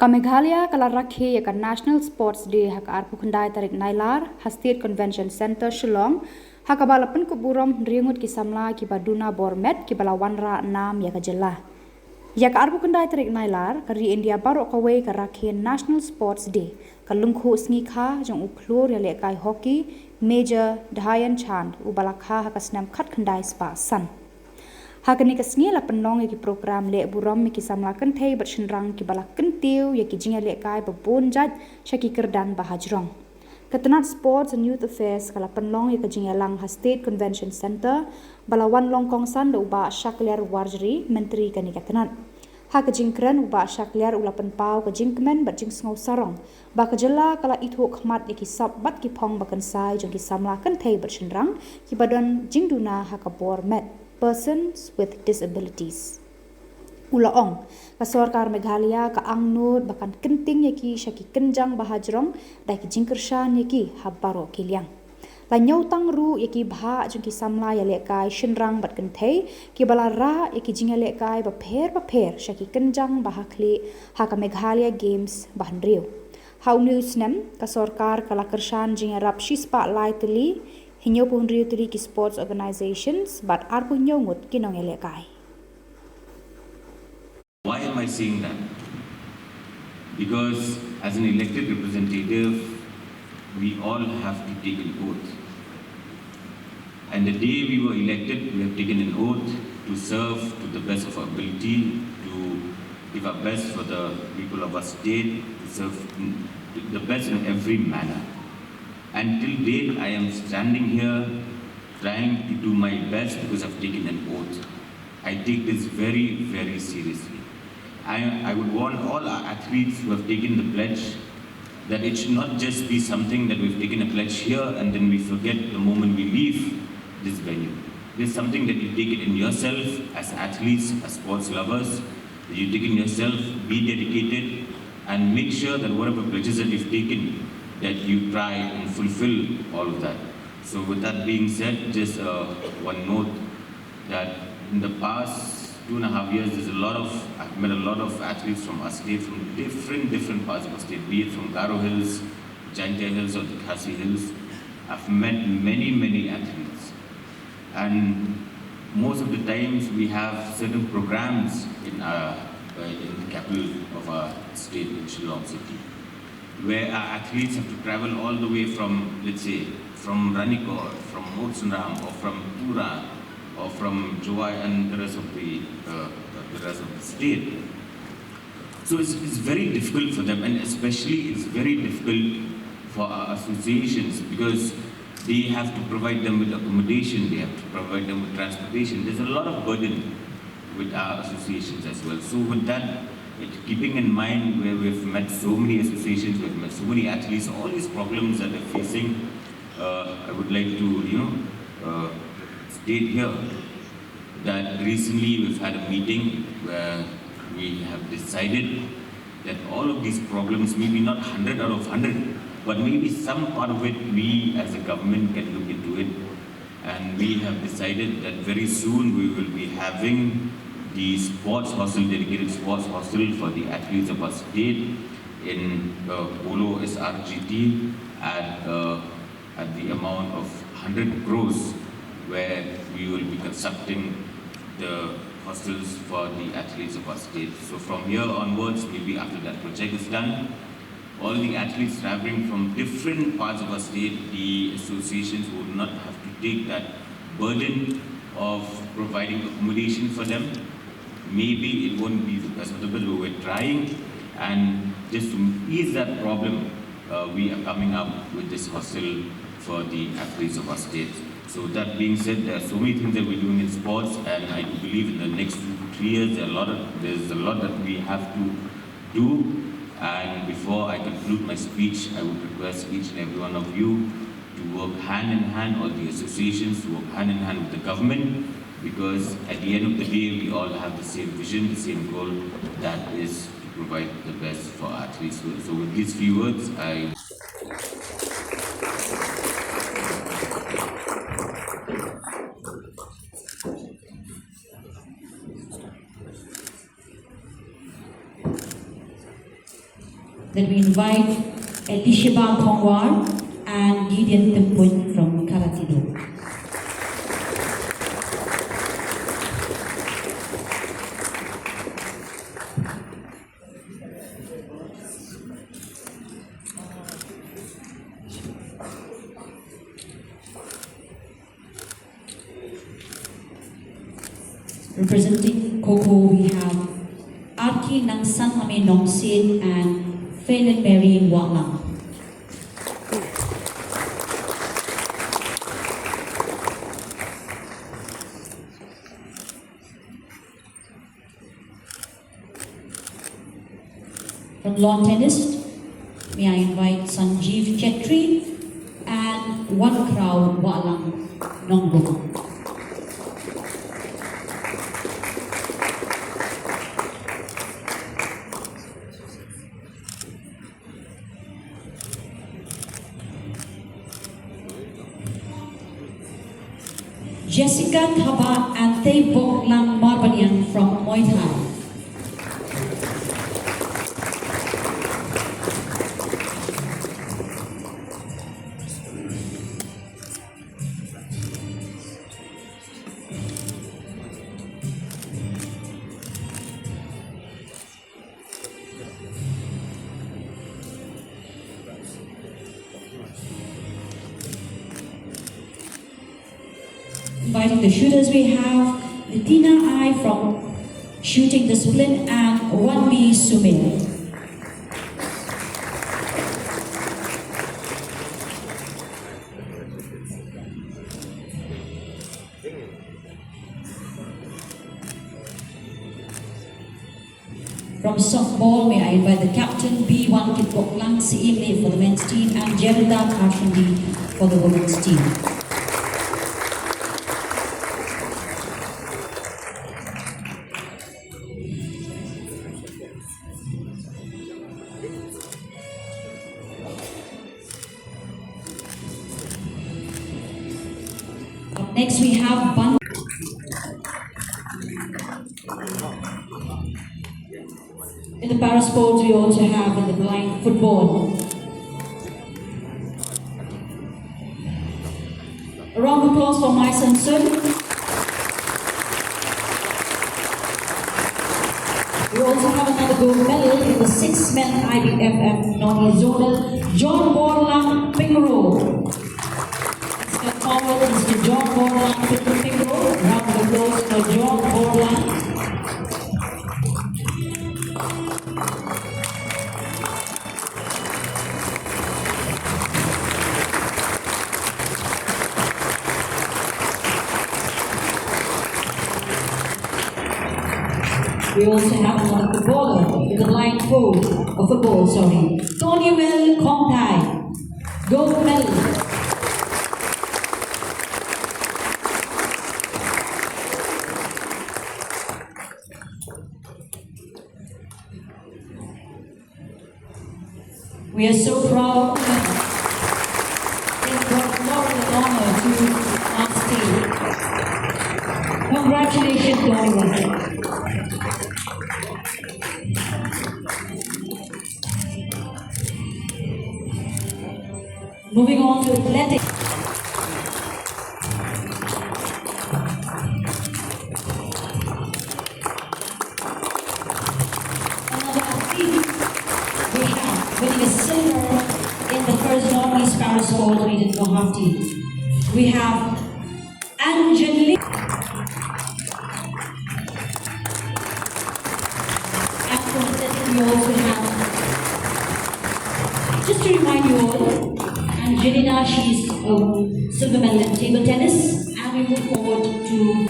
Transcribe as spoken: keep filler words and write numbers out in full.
Ka Meghalaya ka la rakhe ïa ka National Sports Day ha ka arphew khyndai tarik Nailar ha State Convention Centre Shillong, ha kaba la pynkup burom hynriew ngut ki samla kiba duna bor met kiba la wanrah nam ïa ka jylla. Ïa ka arphew khyndai tarik Nailar, ka ri India baroh kawei ka rakhe National Sports Day, ka lyngkhuh sngi kha jong u khlur ïalehkai hockey, Major Dhyan Chand, uba la kha ha ka snem khatkhyndai spah san. Ha kane ka sngi la pynlong ïa ki program leh burom ïa ki samla kynthei bad shynrang kiba la kyntiew ïa ki jingïalehkai ba bun jait sha ki kyrdan ba hajrong. Ka tnat Sports and Youth Affairs ka la pynlong ïa ka jingïalang ha State Convention Centre, ba la wan long kongsan da u Bah Shakliar Warjri, Myntri kane ka tnat. Ha ka jingkren u Bah Shakliar u la pynpaw ka jingkmen bad jingsngew sarong ba ka jylla ka la ithuh khmat ïa ki sap bad ki phong ba kynsai jong ki samla kynthei bad shynrang kiba don jingduna ha ka bor met, persons with disabilities. U la ong, ka sorkar Meghalaya ka angnud ba kan kynting ïa ki sha ki kynjang ba hajrong, da ki jingkyrshan ïa ki ha baroh ki liang. La ñiewtang ruh ïa ki bhah jong ki samla ïalehkai shynrang bad kynthei kiba la rah ïa ki jingïalehkai bapher bapher sha ki kynjang ba hakhlieh ha ka Meghalaya Games ba hynriew. Ha une u snem, ka sorkar ka la kyrshan jingïarap shispah lai tylli, hynñiewphew hynriew tylli ki sports organisations bad arphew hynñiew ngut ki nongïalehkai. Why am I saying that? Because as an elected representative, we all have to take an oath. And the day we were elected, we have taken an oath to serve to the best of our ability, to give our best for the people of our state, to serve the best in every manner. And till date, I am standing here trying to do my best because I've taken an oath. I take this very, very seriously. I, I would want all our athletes who have taken the pledge that it should not just be something that we've taken a pledge here and then we forget the moment we leave this venue. There's something that you take it in yourself as athletes, as sports lovers, that you take in yourself, be dedicated, and make sure that whatever pledges that you've taken, that you try and fulfill all of that. So with that being said, just uh, one note that in the past two and a half years, there's a lot of, I've met a lot of athletes from our state, from different, different parts of our state, be it from Garo Hills, Jaintia Hills or the Khasi Hills. I've met many, many athletes. And most of the times we have certain programs in our uh, in the capital of our state in Shillong city, where our athletes have to travel all the way from, let's say, from Ranikor, from Motsunram, or from Tura, or from Jowai and the rest of the uh, the rest of the state. So it's, it's very difficult for them, and especially it's very difficult for our associations because they have to provide them with accommodation, they have to provide them with transportation. There's a lot of burden with our associations as well. So with that, keeping in mind where we've met so many associations, we've met so many athletes, all these problems that they're facing, uh, I would like to, you know, uh, state here that recently we've had a meeting where we have decided that all of these problems, maybe not one hundred out of one hundred, but maybe some part of it, we as a government can look into it. And we have decided that very soon we will be having the sports hostel, dedicated sports hostel for the athletes of our state in uh, Polo S R G T at uh, at the amount of one hundred crores, where we will be constructing the hostels for the athletes of our state. So from here onwards, maybe after that project is done, all the athletes traveling from different parts of our state, the associations would not have to take that burden of providing accommodation for them. Maybe it won't be as suitable, but we're trying, and just to ease that problem, uh, we are coming up with this hostel for the athletes of our state. So with that being said, there are so many things that we're doing in sports, and I do believe in the next two to three years, there are a lot of, there's a lot that we have to do. And before I conclude my speech, I would request each and every one of you to work hand in hand, all the associations to work hand in hand with the government, because at the end of the day, we all have the same vision, the same goal, that is to provide the best for our athletes. So with these few words, I Then we invite Elisheba Kongwar and Gideon Timpuin from Karate Do. Representing Kho Kho, we have Arki Nangsang Ame Nongsiej and Phelan Mary Wahlang. From lawn tennis, may I invite Sanjeev Chetri and Wankraw Wahlang Nongbung. Jessica Thabah and Teiboklang Marbaniang from Muay Thai. Inviting the shooters, we have Nitina I from shooting discipline and Wanmi Sumit. From softball, may I invite the captain, B one Kitboklang Siimli for the men's team, and Jerida Kharshandi for the women's team. Up next, we have Ban- In the para sports, we also have in the blind football. A round of applause for Mai Sansun. We also have another gold medal in the six men I B F F non-zonal, John Borlang Pyngrope. Let's come forward, Mister John Borlang Pyngrope. Round of applause for John Borlang. We also have another footballer with a blind foot, a football, sorry. Tony Well Kongtai, gold medal. We are so proud. It brought glory and honor to our state. Congratulations, Donovan. Moving on to athletics. Another athlete we have winning a silver in the first Northeast Para Sports Meet in Guwahati. We have Angelique. And from athletics we also have, just to remind you all, Angelina, she's a silver medal in table tennis, and we move forward to